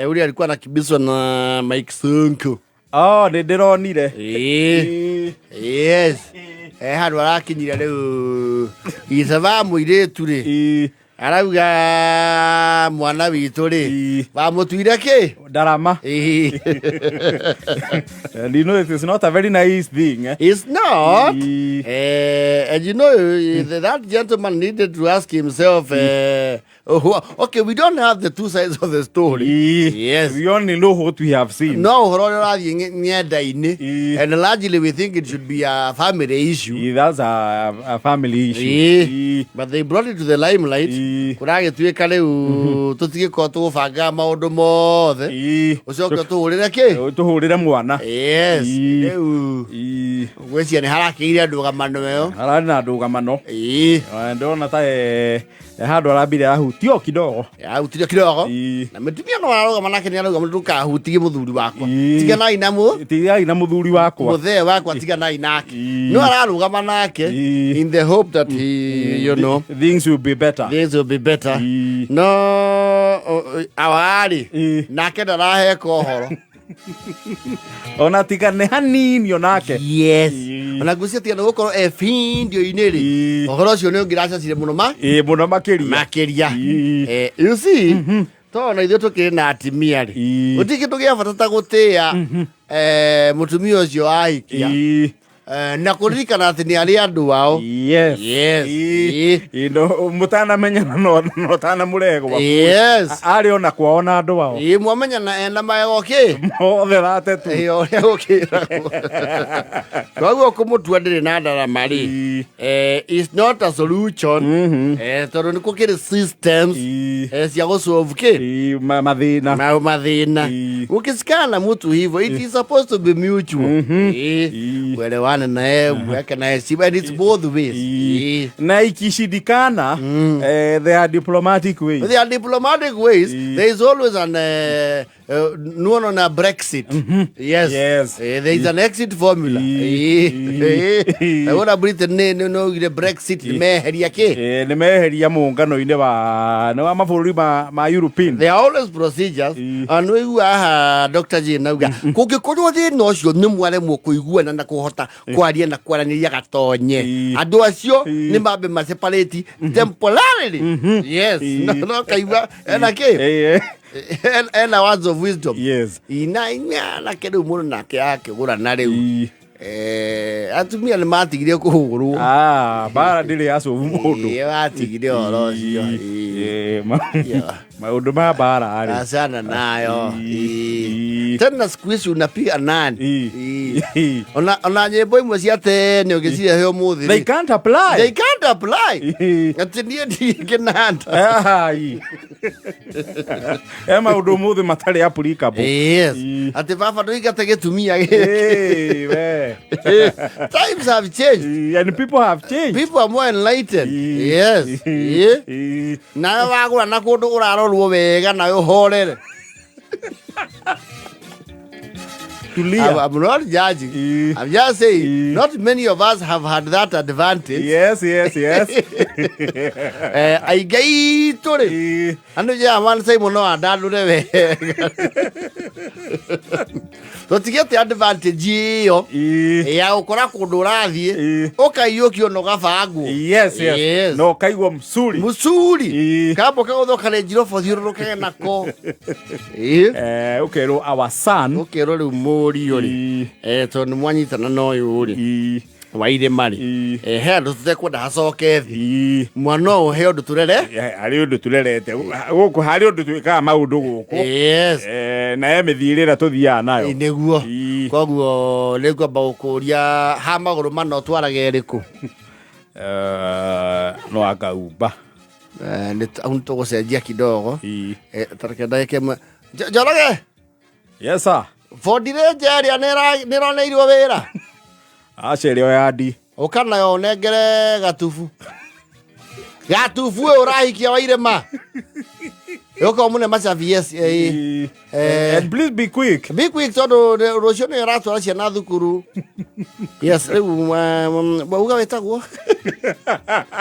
Ule alikuwa anakimbizwa na Mike Sonko. Oh, nĩ ndĩronire. Yes. Handũ arakinyire rĩu ithe wa mũirĩtu rĩ arauga mwana witũ rĩ wamũtuire kĩ? Ndarama. And you know it is not a very nice thing, eh? It's not. And you know, that gentleman needed to ask himself, oh, okay, we don't have the two sides of the story. Yes. We only know what we have seen. No ũhoro ũrĩa ũrathiĩ ng'enda-inĩ. And largely we think it should be a family issue. That's a family issue. But they brought it to the limelight. Kũragĩtuĩka rĩu tũtigĩkorwo tũgũbanga maũndũ mothe. Ũcoke ũtũhũrĩre kĩ? Tũhũrĩre mwana. Yes. Rĩu ngwĩciria nĩ harakĩire ndũgamano ĩyo. Hararĩ na ndũgamano. Ndĩrona ta handũ arambire ahutio kidogo. Ahutirio kidogo. Na mũtumia no ararũgama nake nĩ arauga ndũkahutie mũthuri wakwa. Tiganai na mũ. Tigai na mũthuri wakwa. Mũthee wakwa tiganai nake. No ararũgama nake in the hope that he, you know, things will be better. Things will be better. No awarĩ nake ndaraheka ũhoro. Ona tiga nĩ hanini onake. Yes. Ona ngwĩciria tiga nĩ gũkorwo e bindio-inĩ rĩ, ũhoro ũcio nĩ ũngĩracacire mũno ma Ĩ, mũno makĩria. Makĩria. You see, tondũ na ithuĩ tũkĩrĩ na atimia rĩ, gũtirĩ kĩndũ gĩa bata ta gũtĩĩa mũtumia ũcio ahikia na kũririkana atĩ nĩ arĩ andũ ao. Yes. No mũtanamenyana no tanamũrehe gwaku. Arĩ ona kwao na andũ ao. Ĩ, mwamenyana ena magego kĩ mothe ratetu. Ĩ, ũrĩa gũkĩragwo koguo kũmũtua ndĩrĩ na ndarama rĩ is not a solution, tondũ nĩ gũkĩrĩ systems cia gũsolve kĩ mathĩna. Mathĩna. Ukisikana na mtu hivyo, it is supposed to be mutual. Kuelewana naye, mweke na heshima, and it's both ways. Na ikishindikana, there are diplomatic ways. There are diplomatic ways. There is always an nuono na Brexit. Yes. There is an exit formula. Ona Britain nĩ no Brexit nĩ meheria kĩ? Nĩ meheria mũngano-inĩ wa nĩ wa mabũrũri ma European. There are always procedures. And wĩigua haha Dr. Jane auga kũngĩkorwo thĩna ũcio nĩ mwaremwo kũiguana na kũhota kwaria na kwaranĩria gatonye, andũ acio nĩ mambe ma separate temporarily. Yes. No kaigua ena kĩ? Ena words of wisdom. Ina inya nake rĩu mũndũ nake akĩgũrana rĩu. Atumia nĩ matigire kũhũrwo. Ah, mbara ndĩrĩ yacobu mũndũ. Ĩ, matigire ũhoro ũcio. Maũndũ ma mbara rĩ. Achana nayo. Tena siku hizi unapiga nani? Ona nyĩmbo imwe cia tene ũngĩcirehe ũmũthĩ They rĩ, can't apply. They can't apply. Atĩ niĩ ndingĩnanda. Ai. Maũndũ ũmũthĩ matarĩ applicable. Yes. Atĩ baba ndũingate gĩtumia gĩkĩ. Hey, we. Times have changed. And people have changed. People are more enlightened. Yes. Nawe wagũra na kũndũ ũrarorwo wega nawe ũhorere. Tulia. I'm not judging. I'm just saying, not many of us have had that advantage. Yes. Aingĩ aitũ rĩ, andũ German Simon no andandũre wega, tũtigĩte advantage ĩyo ya gũkora kũndũ ũrathiĩ ũkaiyũkio na ũgabangwo. Yes. No kaigua msuri. Msuri. Kamba ũkagũthwo Range Rover ũthiũrũrũkage nako. Ũkerwo our son. Ũkerwo rĩu mũriũ rĩ, tondũ nĩ mwanyitana na ũyũ rĩ wairĩma rĩ, he andũ tũtekwenda hacoke thĩ, mwana ũyũ he ũndũ tũrere. Harĩ ũndũ tũrerete gũkũ, harĩ ũndũ twĩkaga maũndũ gũkũ. Na he mĩthiĩre ĩrĩa tũthiaga nayo. Nĩguo. Koguo nĩ ngwamba gũkũria ha magũrũ mana ũtwarage ĩrĩkũ? No akaumba. Hau nĩ tũgũcenjia kidogo. Tareke ndagĩka ĩmwe. Njoroge. Yes sir. Ford Ranger ĩrĩa nĩ ĩroneirwo wĩra. Aca, ĩrĩa yandi. Ũka nayo ũnengere gatubu. Gatubu ũyũ ũrahikia wa irĩma. Yoka omune macabi, yes. And please be quick. Be quick tondũ rũciũ nĩ ũratwara ciana thukuru. Yes, rĩu wauga wĩtagwo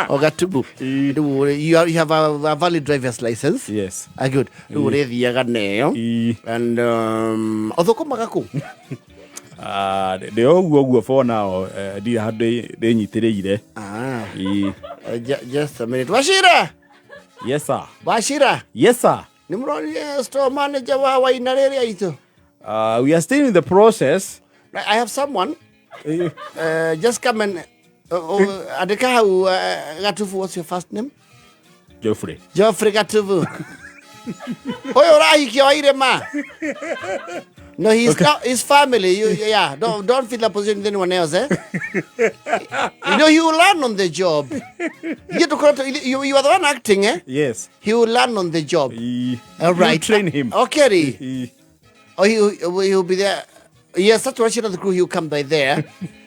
Ogatubu. Rĩu you have a valid driver's license? Yes. Ah, good. Rĩu ũrĩthiaga neyo. And ũthũkũmaga kũ? Ah, ndĩ o ũguo ũguo for now, ndirĩ handũ ndĩnyitĩrĩire. Ah. Just a minute. Wachira! Yes sir. Wachira! Yes sir. Nĩ mũronire store manager wa Waina rĩrĩa itũ? We are still in the process. I have someone. Just come and andĩka hau, Gatubu, what's your first name? Geoffrey. Geoffrey Gatubu. Ũyũ ũrahikia wa irĩma. No, he's okay. Not his family. You, yeah, don't feel the position with anyone else, eh? You know, he will learn on the job. You are the one acting, eh? Yes. He will learn on the job. All right. You train him. Okay. Oh, he'll be there. Yes, that's what the crew, he'll come by there.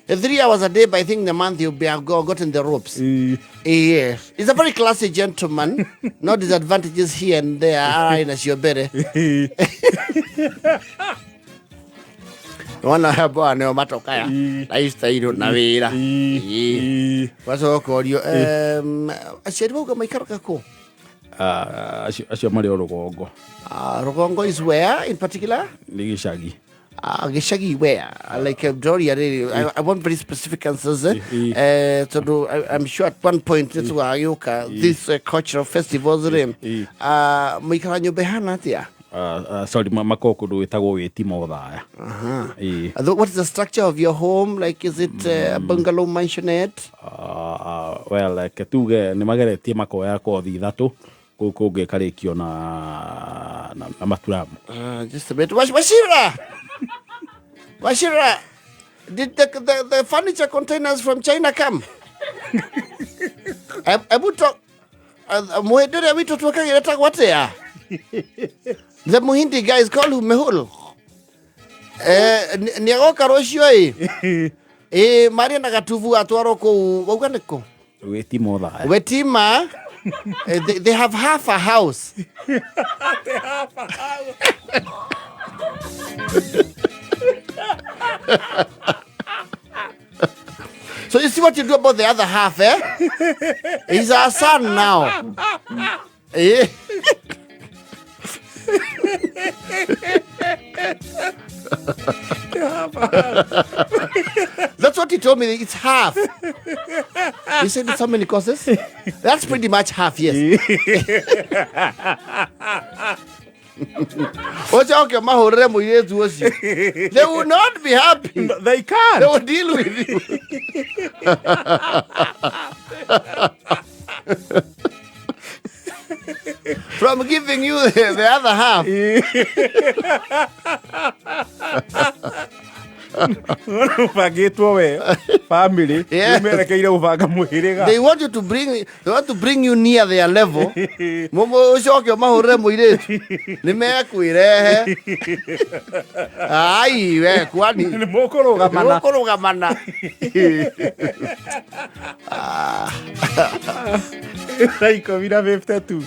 3 hours a day, but I think the month he'll be gotten the ropes. Yes. He's a very classy gentleman. No disadvantages here and there. Ina better. Wana habo nĩo matokaya lifestyle na wĩra. Wacoka ũrio aciari bauga maikaraga kũ? Acio marĩ o rũgongo. Rũgongo is where in particular? Nĩ gĩcagi. Gĩcagi where? Like Doria, really, I want very specific answers. Tondũ I'm sure at one point nĩ tũgagĩũka this cultural festivals rĩ. Mũikara nyũmba ĩhana atĩa? Sorry, makoragwo kũndũ gwĩtagwo Wĩtima Ũthaya. What is the structure of your home? Like, is it a bungalow, mansionette? Well, like tuge nĩ mageretie makoya kothi ithatũ kũu kũngĩ ĩkarĩkio na maturamu. Just a bit. Wachira! Wachira! Did the furniture containers from China come? Ebu talk. Muhindi ũrĩa witũ twekagĩra etagwo atĩa? The Muhindi guy is called Mehul. Nĩ agoka rũciũ ĩ? Ĩ, maria na Gatubu atwarwo kũu, wauga nĩ kũ? Wĩtima Ũthaya. Wetima, they have half a house. They have a house. So you see what you do about the other half, eh? He's our son now. Eh? That's what he told me. It's half. He said it's how many courses? That's pretty much half, yes. Ũcoke mahũrĩre mũirĩtu ũcio. They will not be happy. No, they can't. They will deal with you. From giving you the other half. Ũbangĩtwo we family. Yes. Merekeire gũbanga mũhĩrĩga. They want you to bring, they want to bring you near their level. Ũcoke ũmahũrĩre mũirĩtu. Nĩ mekwĩrehe. Ai, we, kwani. Nĩ mũkũrũgamana. Mũkũrũgamana. Thaa 10:52.